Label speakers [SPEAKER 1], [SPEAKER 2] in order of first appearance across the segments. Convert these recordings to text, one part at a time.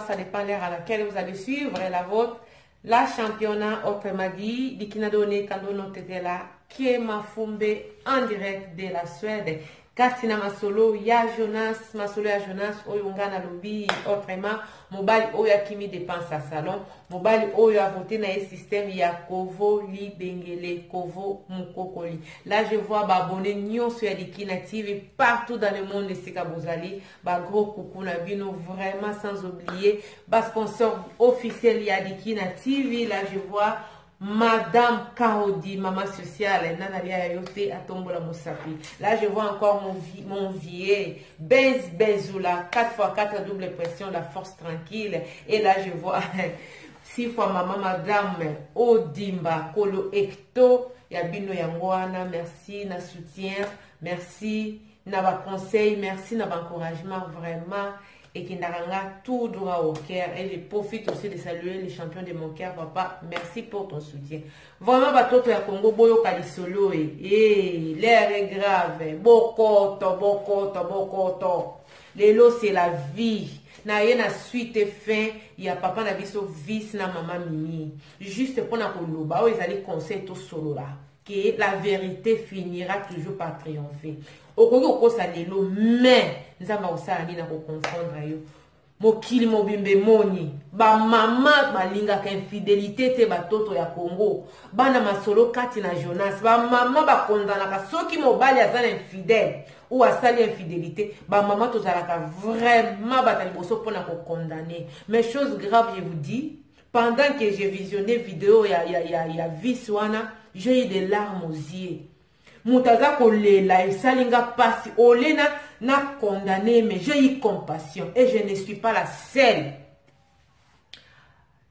[SPEAKER 1] Ça dépend l'heure à laquelle vous allez suivre la vôtre. La championnat, autrement dit, Likinadone Kandono Tetela, Kiema Fumbe, en direct de la Suède. Kati na masolo ya Jonas, masolo ya Jonas, oyo nga nalobi, autrement, mobali oyo akimi dépense ya salon, mobali oyo a voté na ye système ya Kovo Libengele, Kovo Mukokoli. Là, je vois ba abonnés nyonso ya Likina TV partout dans le monde esika bozali, ba gros coucou na bino vraiment sans oublier ba sponsor officiel ya Likina TV. Là, je vois Madame Kaodi, maman sociale, Nana Lia Yote, Atombola Moussapi. Là, je vois encore mon vieux, Benz Benzoula, 4x4, double pression, la force tranquille. Et là, je vois 6 fois maman, Madame Odimba, Kolo Ecto, Yabino Yangwana, merci, na soutien, merci, na ba conseil, merci, na ba encouragement, vraiment. Et qui n'a tout droit au cœur. Et je profite aussi de saluer les champions de mon cœur, papa. Merci pour ton soutien. Vraiment, batoto ya Congo, boyo kalisolo, eh, l'air est grave. Bokoto, bokoto, bokoto. Lelo, c'est la vie. Na ye na suite fin, ya papa na biso vice na maman Mimi. Juste pour na koloba, oyo ezali conseil to solo là. Que la vérité finira toujours par triompher. Okoki kokosa lelo, mais nzambe akosala nini na koconfondre yo. Mokili mobimba emoni ba mama balingaka infidélité te, batoto ya Congo bana masolo kati na Jonas, ba mama bakondanaka soki mobali aza na infidèle ou asali infidélité. Ba mama tozalaka vraiment bata liboso mpona kokondamner. Mais chose grave, je vous dis, pendant que j'ai visionné vidéo ya vice wana, j'ai eu des larmes aux yeux. Moto aza kolela, esali nga pasi. Ole na condamné, mais j'ai eu compassion et je ne suis pas la seule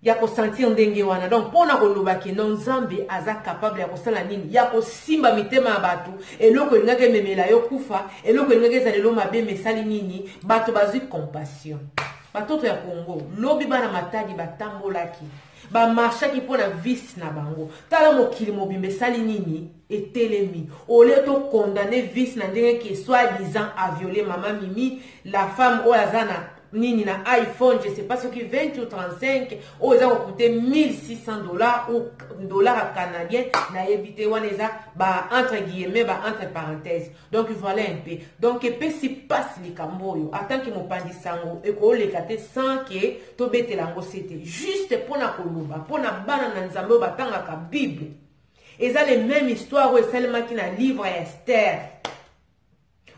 [SPEAKER 1] ya kosentir ndenge wana. Donc mpona koloba ke no, Nzambe aza capable ya kosala nini, ya kosimba mitema ya bato. Eloko elingaki ememela yo kufa, eloko elingaki ezala elo mabe, ma esali nini? Bato bazwi compassion. Batoto ya Congo, lobi bana Matadi batambolaki, bamarchaki mpona vice na bango. Tala mokili mobimba esali nini? Etelemi. Ole tokondamner vice na ndenge ke soi-disant aviolé mama Mimi, la femme oyo aza na nini, na iPhone, je sais pas soki 20 ou 35, oyo eza kocoûter 1600 $ ou dollar canadien, nayebi te. Wana eza ba entre guillemets, ba entre parenthèses. Donc voilà un peu. Donc epesi mpasi likambo oyo. En tant que mopanzi sango, ekoleka te sans ke tobetela yango sete, juste mpona koloba mpona bana na Nzambe oyo batangaka Bible. Eza le même histoire oyo esalemaki na livre ya Esther,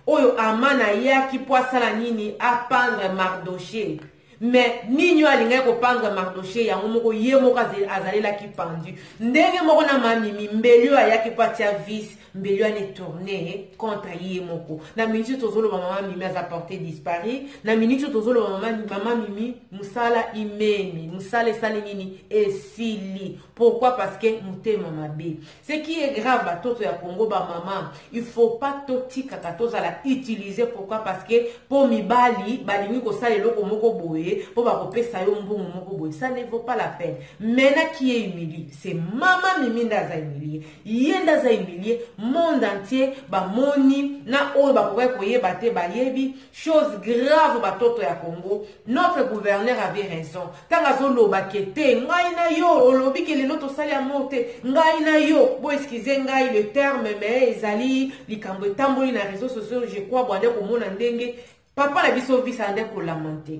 [SPEAKER 1] oyo Aman ayaki mpo asala nini? Apendre Mardoché. Mais nini oyo alingaki kopendre Mardoché, yango moko ye moko azalelaki pendu. Ndenge moko na Mamimi, mbeli oyo ayaki mpo atia vice, mbeli wana etourne contre ye moko. Na miniti oyo tozoloba, mama Mimi aza porté disparu. Na miniti oyo tozoloba, mama Mimi, mosala imemi, mosala esali nini? Esili. Pourquoi? Parce que motema mabe. Ce qui est grave, batoto ya Congo, bamama, il faut pas totikaka tozala utiliser. Pourquoi? Parce que mpo mibali balingi kosala eloko moko boye mpo bakopesa yo mbongo moko boye, ça ne vaut pas la peine. Maintenant, qui est humilié? C'est mama Mimi nde aza humilié, ye nde aza humilié. Monde entier bamoni, na oyo bakokaki koyeba te bayebi. Chose grave, batoto ya Congo, notre gouverneur avait raison ntango azoloba ke te, ngai na yo olobi ke lelo tosali amour te, ngai na yo. Bo excuse ngai le terme, mais ezali likambo etamboli na réseaux sociaux. Je crois bwande komona ndenge papa na biso visa nde kolamenter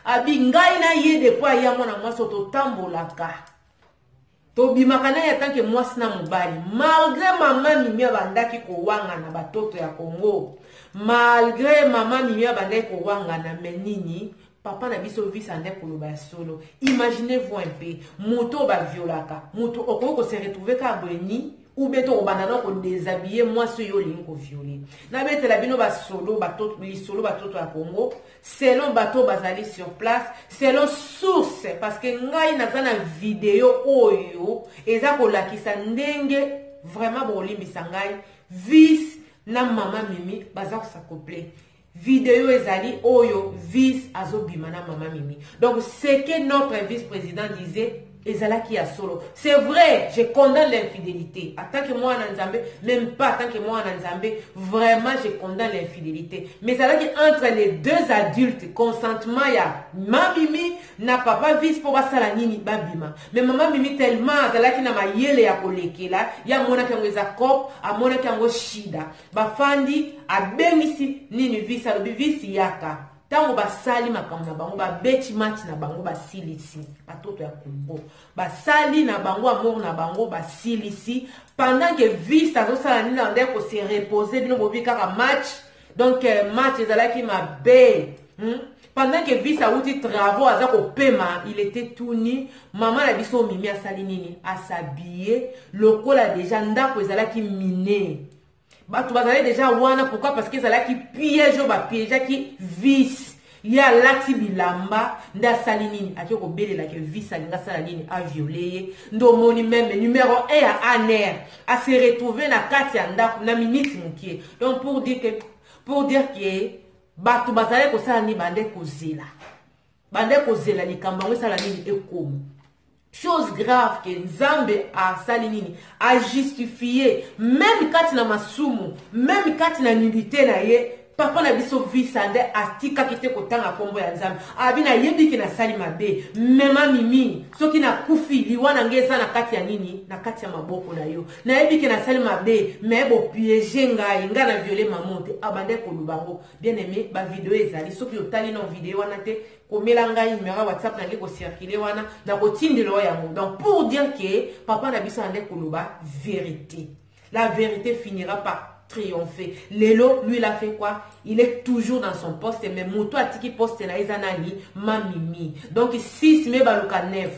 [SPEAKER 1] abi ngai na ye depuis aya mwana mwasi oyo totambolaka, tobimaka na ye atanke mwasi na mobali. Malgré mama Mimi abandaki kowangana, batoto ya Congo, malgré mama Mimi abandaki kowangana, mais nini? Papa na biso visa nde koloba ya solo. Imaginez-vous un peu, moto oyo baviolaka, moto okoki kose retrouver kaka boye ni ou bien tokobanda na kodéshabiller mwasi oyo olingi kovioler. Nabetela bino basolo lisolo, batoto ya Congo, selon bato bazali sur place, selon source, parce que ngai naza na video oyo eza kolakisa ndenge vraiment bokolimbisa ngai, vice na mama Mimi baza kos'accoupler. Video ezali oyo vice azobima na mama Mimi. Donc ce que notre vice président disait. Ezalaki ya solo. C'est vrai, je condamne l'infidélité en tant que mwana Nzambe. Même pas en tant que mwana Nzambe, vraiment je condamne l'infidélité, mais ezalaki entre les deux adultes, consentement ya Mamimi na papa Vice mpo basala nini? Babima. Mais mama Mimi, tellement azalaki na mayele ya kolekela, ye amonaki yango eza cop, amonaki yango shida. Bafandi, abengisi nini? Vice. Alobi: "Vice, yaka." Ntango basali makambo na bango, babeti match na bango, basilisi, batoto ya Kongo basali na bango amour na bango, basilisi. Pendant que Vice azosala nini? Ande kose reposer. Bino bobi kaka match. Donc match ezalaki mabe, Pendant que Vice awuti travaux, aza kopema, il était tout nu. Mama na biso Mimi asali nini? As'habiller lokola déjà ndako ezalaki mine, bato bazali déjà wana. Pourquoi? Parce que ezalaki piège oyo bapiégeaki Vice. Ye alati bilamba nde asali nini? Ake kobelelaki Vice alingi asala nini? Avioler ye. Nde omoni même numéro 1 ya ANR ase retrouve na kati ya ndako na minute mokie. Donc pour dire que bato bazalaki kosala nini? Bande kozela, bande kozela likambo yango esala nini? Ekoma chose grave ke Nzambe asali nini? Ajustifie même kati na masumu, même kati na nudité na ye. Papa na biso Visa nde atikaki te kotanga nkombo ya Nzambe. Abi: "Nayebi ke nasali mabe, mema Mimi, soki nakufi, liwa na ngai eza na kati ya nini? Na kati ya maboko na yo. Nayebi ke nasali mabe, mais bopiéger ngai, ngai na violer mamo te." Abande koloba yango. Bien aimé, bavideo ezali. Soki otali na video wana te, komela ngai numéro ya WhatsApp na ngai, kocirculer wana, na kotindela oyo yango. Donc pour dire ke papa na biso ande koloba vérité, la vérité finira par triompher. Lelo, lui, il a fait quoi? Il est toujours dans son poste, mais moto atiki poste na eza nani? Mamimi. Donc 6 me baluka 9,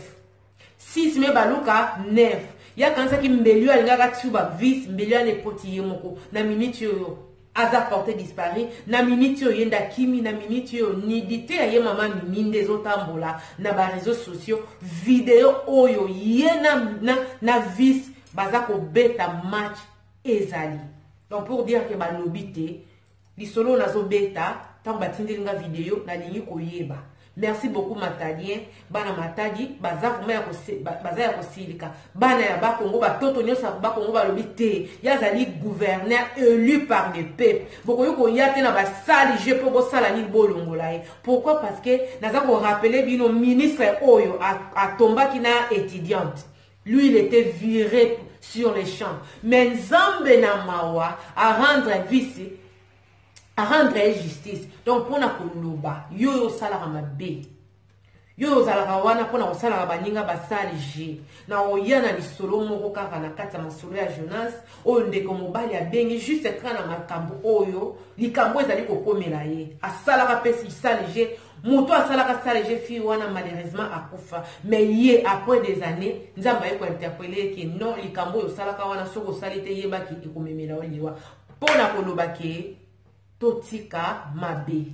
[SPEAKER 1] 6 me baluka 9. Ye akanisaki mbeli oyo alingaka tuba Vice, mbeli wana ekoti ye moko. Na minute oyo aza porté disparu, na minute oyo ye nde akimi, na minute oyo nudité ya ye mama Mimi nde ezotambola na baréseaux sociaux, video oyo ye na Vice baza kobeta match ezali. Donc pour dire ke balobi te, lisolo nazobeta, ntango batindeli nga video, nalingi koyeba. Merci beaucoup Matadien. Bana Matadi baza vraiment baza ya kosilika. Bana ya Bakongo, batoto nyonso ya Bakongo balobi te, ye azali gouverneur élu par le peuple. Bokoki koya te na basali jeu mpo bosala nini? Bolongola ye. Pourquoi? Parce que naza korappeler bino, ministre oyo atombaki na étudiante, lui, il était viré sur les champs. Mais Nzambe na mawa arendre vice, arendre justice. Donc mpona koloba, yo oyo osalaka mabe, yo oyo ozalaka wana mpona kosalaka baninga basali jeu na oya na lisolo moko kaka na kati ya masolo ya Jonas oyo, ndeko mobali abengi juste kaka na makambo oyo, likambo ezali kokomela ye. Asalaka mpe sale jeu. Moto asalaka sale jeu, fille wana malheureusement akufa. Mais ye, après des années, Nzambe aye kointerpeller ye ke non, likambo oyo osalaka wana, soki osali te, yebaki ekomemela yo liwa. Mpona koloba ke totika mabe,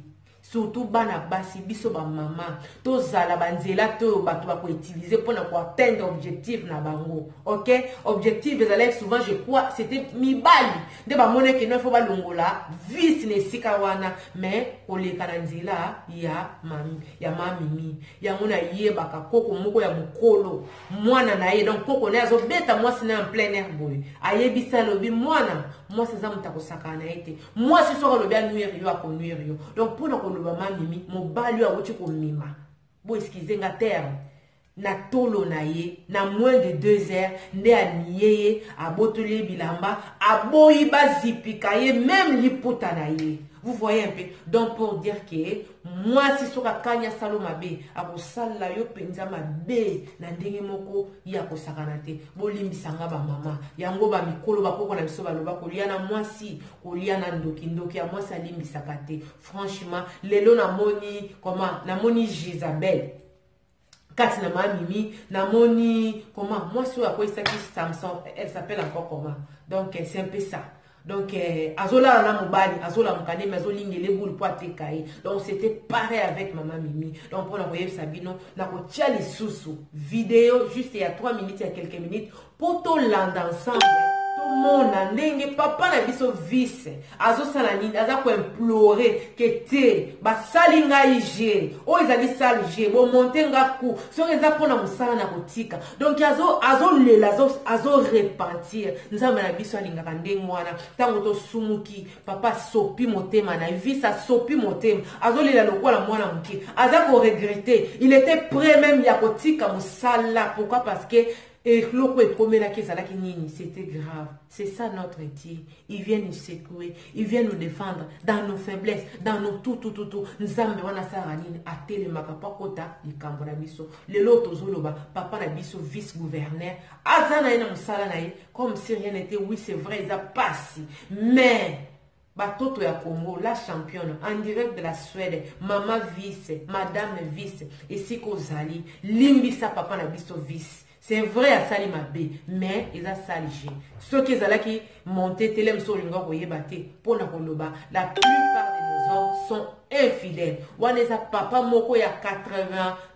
[SPEAKER 1] surtout bana basi, biso bamama, tozala banzela te oyo bato bakoutiliser mpona koatteindre objectif na bango. Ok, objectif ezalaki souvent, je crois, c'était mibali nde bamonaki no fo balongola Vice na esika wana, mais koleka na nzela ya Mamimi. Yango nayebaka koko moko ya mokolo, mwana na ye, donc koko na ye azobeta mwasi na ye en plein air boye. Ayebisi, alobi: "Mwana mwasi aza moto akosakana na ye te. Mwasi soki alobi anuire yo, akonuire yo." Donc mpona koloba, Mamimi, mobali oyo awuti komima, bo excuser nga terme, na tolo na ye, na moins de 2 heures nde anie ye, abotoli ye bilamba, aboyi bazipika ye même liputa na ye. Vous voyez un peu? Donc pour dire que mwasi soki akani asala mabe, akosala yo mpenza mabe na ndenge moko ye akosakana te. Bolimbisanga bamama. Yango bamikolo, bakoko na biso baloba: kolia na mwasi, kolia na ndoki. Ndoki ya mwasi alimbisaka te. Franchement, lelo namoni comment? Namoni Jezabel kati na Mamimi. Namoni comment mwasi oyo akweyisaki Samson, elle s'appelle encore comment? Donc c'est un peu ça. Donc azolala na mobali, azolamuka ndemi, azolingela ebulu mpo ateka ye. Donc c'était pareil avec mama Mimi. Donc mpona koyebisa bino, nakotia lisusu video juste ya 3 minutes, ya quelques minutes, mpo tolanda ensemble. Mona ndenge papa na biso vice azosala nini, aza koimplore ke te basali ngai je oyo ezali sale je bomonte nga ku soki eza mpona mosala na kotika. Donc azolela, azorepentir. Nzambe na biso alingaka ndenge wana. Ntango tosumuki, papa asopi motema na ye, vice asopi motema, azolela lokola mwana moke, aza koregretter. Il était prêt même ya kotika mosala. Pourquoi? Parce que eloko ekomelaki ezalaki nini? C'était grave. C'est ça notre Dieu. Il vient nous secouer, il vient nous défendre dans nos faiblesses, dans nos tout tout tout tout. Nzambe wana asalaka nini? Atelemaka mpo akota likambo na biso. Lelo tozoloba, papa na biso vice gouverneur aza na ye na mosala na ye comme si rien n'était. Oui, c'est vrai, eza pasi, mais batoto ya Congo, la championne en direct de la Suède, mama vice, madame vice, esika ozali, limbisa papa na biso vice. C'est vrai, asali mabe, mais eza sale jeu. Soki ezalaki monté tele mosu, olinga koyeba te. Mpona koloba, la plupart de nos hommes sont infidèles. Wana eza papa moko ya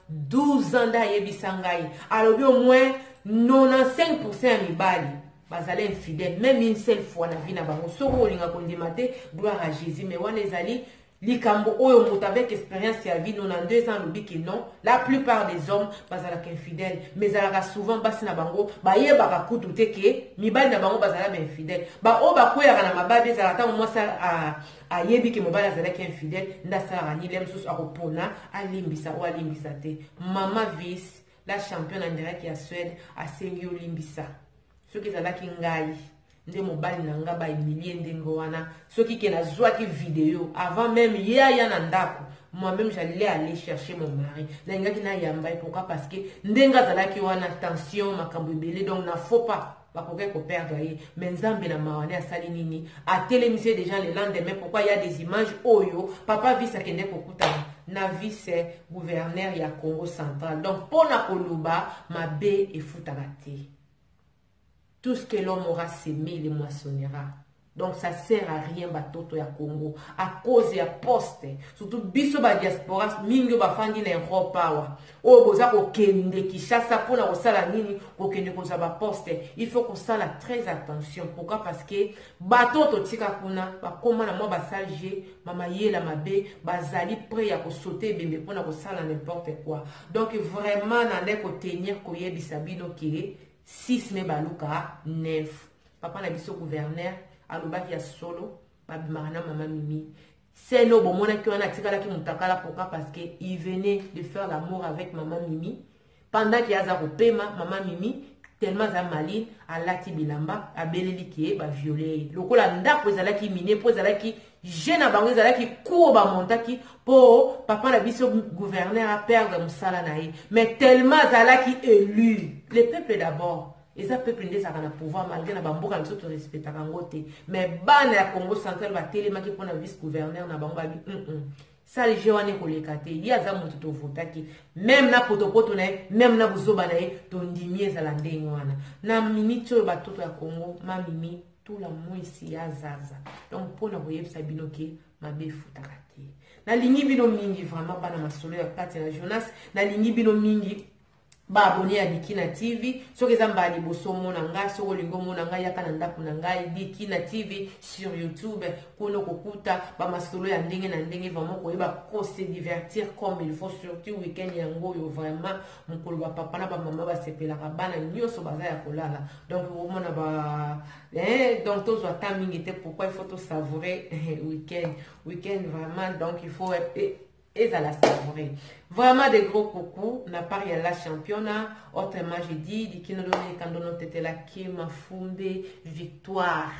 [SPEAKER 1] 92 ans nde ayebisa ngai. Alobi au moins 95 ya mibali bazali infidèle même une seule fois na vie na bango. Soki olinga kondima te, gloire à Jésus, mais wana ezali likambo oyo moto avec expérience ya vie, 92 ans, alobi ke non, la plupart des hommes bazalaka infidèle, mais ezalaka souvent basi na bango bayebaka kutu te ke mibali na bango bazala bainfidèle. Baoyo bakweyaka na mababi, ezalaka ntango mwasi ayebi ke mobali azalaki infidèle, nde asalaka nini? Le mosusu akopona alimbisa oyo alimbisa te. Mama vice, la championne en direct ya Suède, asengi olimbisa. Soki ezalaki ngai nde mobali na nga bahumilie ndenge wana, soki ke nazwaki video avant même ye aya na ndako, moi-même j'allais aller chercher mon mari, nalingaki nayamba ye. Pourquoi? Parce que ndenge azalaki wana, tension, makambo ebele, donc na faut pas bakoki koperdre ye. Mais Nzambe na mawa ne asali nini? Atelemisi ye déjà le lendemain. Pourquoi? Il y a des images oyo papa vice akende kokutana na vice gouverneur ya Congo Central. Donc mpona koloba, mabe efutaka te. Tout ce que l'homme aura semé, il moissonnera. Donc ça sert à rien, batoto ya Congo, à cause ya poste, surtout biso badiaspora mingi oyo bafandi na Europe awa, oyo boza kokende Kinshasa mpona kosala nini? Kokende kozwa baposte. Il faut kosala très attention. Pourquoi? Parce que bato oyo totika kuna bakóma na mwa basale jeu, bamayela mabe, bazali prêt ya kosote ebembe mpona kosala n'importe quoi. Donc vraiment na nde kotenir koyebisa bino ke 6 me baluka 9. Papa na biso gouverneur alobaki ya solo, babimaka na mama Mimi. Seno bomonaki wana atikalaki mutakala. Pourquoi? Parce que il venait de faire l'amour avec mama Mimi pendant ke aza kopema. Mama Mimi tellement aza maline, alati bilamba, abeleli ke baviole ye. Lokola ndako ezalaki mine, mpo ezalaki jeu na bango, ezalaki cour bamontaki mpo papa na biso gouverneur aperdre mosala na ye. Mais tellement azalaki élu, le peuple d'abord, eza peuple nde ezalaka na pouvoir, malgré na bamboka na biso torespectaka yango te, mais bana ya Congo Central batelemaki mpona vice gouverneur na bango. Babi sale jeu wana ekoleka te. Ye aza moto tovotaki, même na potopoto na ye, même na buzoba na ye, tondimi ezala ndenge wana. Na miniti oyo, batoto ya Congo, mamimi tula mwisi ya zaza. Donc mpona koyebisa bino ke mabe efutaka te. Nalingi bino mingi vraiment, bana masolo ya kati na Jonas. Nalingi bino mingi, baabonnés ya Dikina TV. Soki eza mbala liboso omona ngai, soki olingi omona ngai, yaka na ndako na ngai, Dikina TV sur YouTube. Kuna kokuta bamasolo ya ndenge na ndenge, vraiment koyeba kose divertir comme il faut, surtout weekend yango oyo. Vraiment mokolo bapapa na bamama basepelaka, bana nyonso baza ya kolala, donc omona ba donc tozwa temps mingi te. Pourquoi? Il faut tosavourer weekend. Weekend vraiment, donc il faut ezala savouré. Vraiment des gros coucou na part ya la championnat. Autrement je dis, dikino doni kandono tetela kema fumbe. Victoire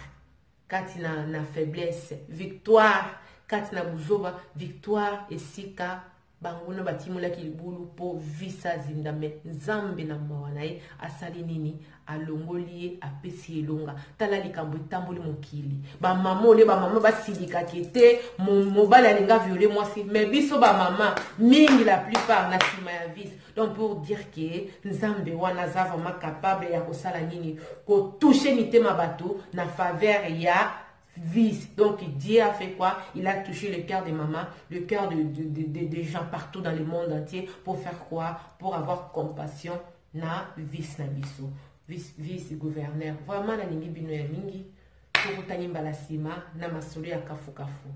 [SPEAKER 1] kati na faiblesse, victoire kati na buzoba, victoire esika banguna batimolaki libulu mpo visa zinda. Me Nzambe na mawa na ye asali nini? Alongoli ye, apesi elonga. Tala likambo etamboli mokili. Bamama ole, bamama basilikaki te, mobali alinga viole mwasi, mais biso bamama mingi, la plupart, na nsima ya vice. Donc pour dire ke Nzambe wana aza vraiment capable ya kosala nini? Kotouche mitema bato na faveur ya vice. Donc Dieu a fait quoi? Il a touché le cœur des mamans, le cœur de gens partout dans le monde entier. Pour faire quoi? Pour avoir compassion na vice na biso. Vice gouverneur, vraiment nalingi bino ya mingi. Tokutani mbala nsima na masolo ya kafukafu.